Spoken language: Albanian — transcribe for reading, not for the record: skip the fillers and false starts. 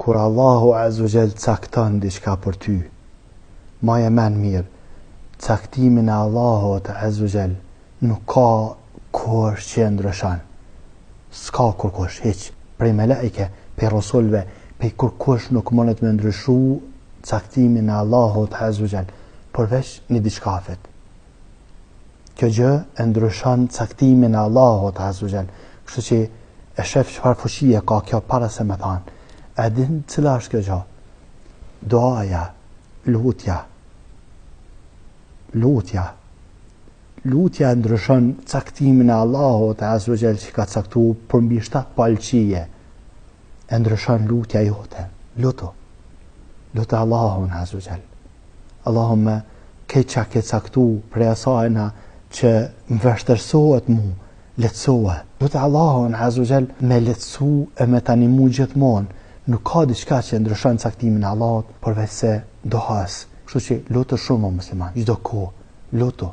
Kur Allahu Azze ue Xhel cakton diçka për ty, maje men mirë, caktimin e Allahut Azze ue Xhel nuk ka kush që e ndryshon. S'ka kurkush, hiç, prej melaike, prej rusulve, prej kurkush nuk mundet me ndryshu caktimin e Allahut Azze ue Xhel, përveç një diçkafit. Kjo gjë e ndryshon caktimin e Allahut Azze ue Xhel. Kështu që e shef çfarë fuqie ka kjo para se me thanë. E din cila është kjo gjë? Duaja, lutja. Lutja. Lutja e ndryshon caktimin e Allahut Azze ue Xhel që ka caktu përmbi shtatë palë qiej. E ndryshon lutja jote. Lutu. Lute Allahun Azze ue Xhel. Allahumme krejt çka ke caktu prej asajna që më vështirësohet mu, lehtësoje. Lute Allahun Azze ue Xhel me lehtësu e me ta nimu gjithmonë. Nuk ka diçka që ndryshon caktimin e Allahut përveç se duas. Kështu që lutu shumë o musliman, çdo kohë, lutu.